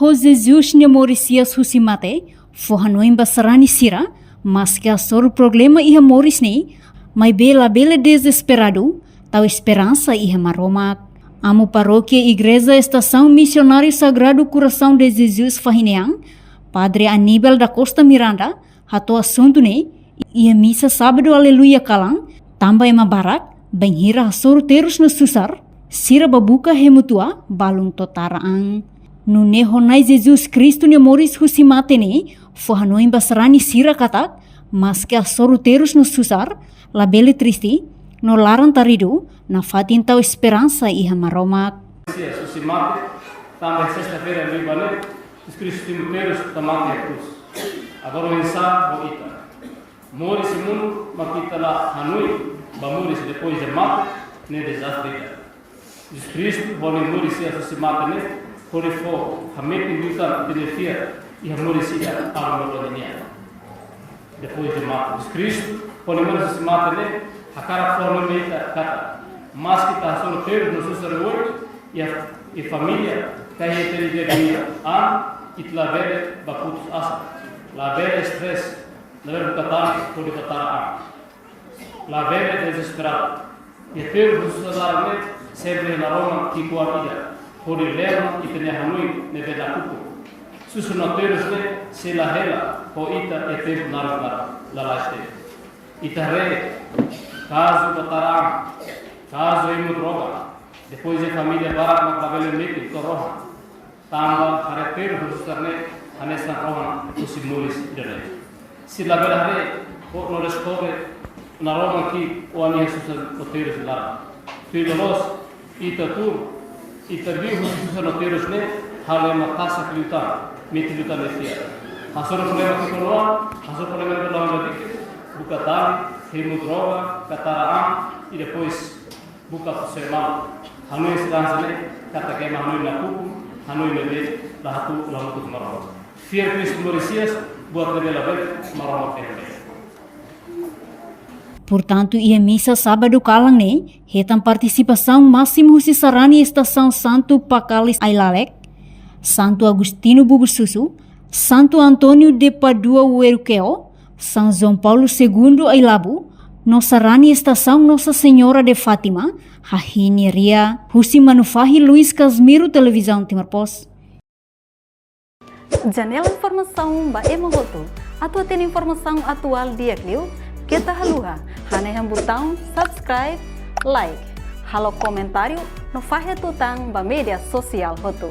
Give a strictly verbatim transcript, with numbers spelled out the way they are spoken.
Ho Jesus nia moris hi'as husi mate fó hanoin ba sarani sira, maski hasoru problema iha moris ne'e, maibé labele dezesperadu, tau esperansa iha Maromak. Amu Parókia Igreja Estasaun Misionáriu Sagrado Coração de Jesus Fahine'an, Padre Aníbal da Costa Miranda, hato'o asuntu ne'e iha misa Sábadu Aleluia kalan, tanba ema barak bainhira hasoru terus no susar, sira bá buka hemu tua balun to'o tara an. Nune'e ho Na'i Jesus Kristu nia moris husi mate ne'e fó hanoin ba sarani sira katak, maski hasoru terus no susar, labele triste, no laran-taridu, nafatin tau esperansa iha Maromak. Husi mate, tanba sesta-feira liubá ne'e, Jesus Kristu simu terus to'o mate iha krús. Agora oinsá ho ita. Moris iha mundu mak ita la hanoin ba moris depois de mate, ne'e dezastre ida. Jesus Kristu, ho nia moris hi'as husi mate ne'e, hodi fó hametin liután ita-nia fiar iha moris ida aban-bainrua nian. Depois de mate, Jesus Kristu, ho nia moris husi mate ne'e, hakarak fó hanoin ba ita katak, maski ita hasoru terus no susar oioin, iha, iha família, ka iha ita-nia dia-a-dia, an, ita labele bá putus asa, labele stress, labele buka tali hodi bá tara an. Labele dezesperadu. Iha terus no susar laran ne'e, sempre Na'i Maromak ki'ik-oan ida, hodi leva ita-nia hanoin ne'ebé nakukun. Susar no terus ne'e sei la hela ho ita iha tempu naruk laran, lalais tebes. Ita haree, kazu bá tara an, kazu hemu droga, depois iha família barak mak labele metin to'o rohan. Tanba haree terus no susar ne'e hanesan rohan husi moris ida-ne'e. Sira labele haree, ou no deskobre Na'i Maromak ki'ik-oan iha susar no terus laran. Tuir loloos, ita tuur, ita liu husi susar no terus ne'e, halo ema tasak liután, metin liután nia fiar. Hasoru problema ki'ik-oan, hasoru problema ne'ebé la dikit, buka tali, hemu droga, ka tara an, i depois buka puser malu. Hanoin sira hanesan ne'e, katak ema hanoin nakukun, hanoin ne'ebé la hatuur, la hamutuk Maromak. Fiar Kristu moris hi'as, buat ne'ebé labele, Maromak fiar. Portantu, iha misa Sábadu kalan ne'e, hetan partisipasaun másimu husi sarani Estasaun Santu Pakalis Ailalek, Santu Agostinho Bubususu, Santu António de Pádua Ueruqueo, São João Paulo Segundo Ailabu, no sarani Estasaun Nossa Senhora de Fátima, hahi'i nia ria. Husi Manufahi, Luis Casimiro, Televizaun Timor Post. Janela informasaun ba ema hotu. Atu hatene informasaun atuál di'ak liu, keta haluha hanehan butaun subscribe, like, halo komentáriu, no fahe tutan ba média sosiál hotu.